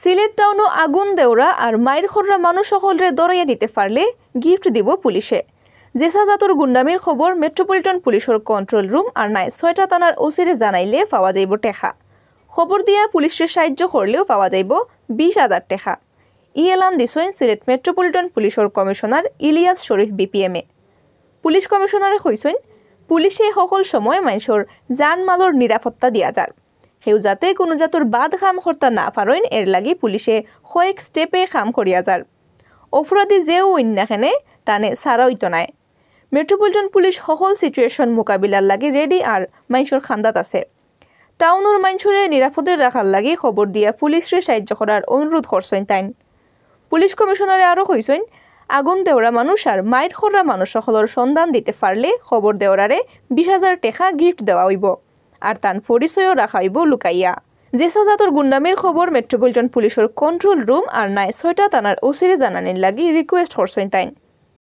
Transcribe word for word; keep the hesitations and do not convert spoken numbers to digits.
সিলেট টাউনো আগুন দেওরা আর মাইর খররা মানুষ সকলরে ধরাইয়া দিতে পারলে গিফট দিব পুলিশে। জেসা জাতর গুন্ডামির খবর মেট্রোপলিটন পুলিশর কন্ট্রোল রুম আর নাই ছয়টা থানার ওসিরে জানাইলে পাওয়া যাইব টেকা। খবর দিয়া পুলিশরে সাহায্য করলেও পাওয়া যাইব বিশ হাজার টেকা। ই এলান দিছইন সিলেট মেট্রোপলিটন পুলিশর কমিশনার ইলিয়াস শরীফ বিপিএমএ। পুলিশ কমিশনারে কইছইন, পুলিশে সকল সময় মাইনষর জানমালর নিরাপত্তা দিয়া যার। কেউ যাতে কোনো জাতর বাদ কাম করতা না পারইন, এর লাগি পুলিশে কয়েক স্টেপে কাম করিয়া যার। অপরাধী যেও অইন না কেনে, তানে সারা অইতো নায়। মেট্রোপলিটন পুলিশ সকল সিচুয়েশন মোকাবিলার লাগি রেডি আর মাইনষর খান্দাত আছে। টাউনর মাইনষরে নিরাপদে রাখার লাগি খবর দিয়া পুলিশরে সাহায্য করার অনুরোধ করছইন তাইন। পুলিশ কমিশনারে আরও কইছইন, আগুন দেওরা মানুষ আর মাইর খররা মানুষ সকলর সন্ধান দিতে পারলে খবর দেওরারে বিশ হাজার টেকা গিফট দেওয়া অইব, আর তান পরিচয়ও রাখা অইব লুকাইয়া। জেসা জাতর গুন্ডামির খবর মেট্রোপলিটন পুলিশর কন্ট্রোল রুম আর নাই ছয়টা থানার ওসিরে জানানির লাগি রিকোয়েস্ট করছইন তাইন।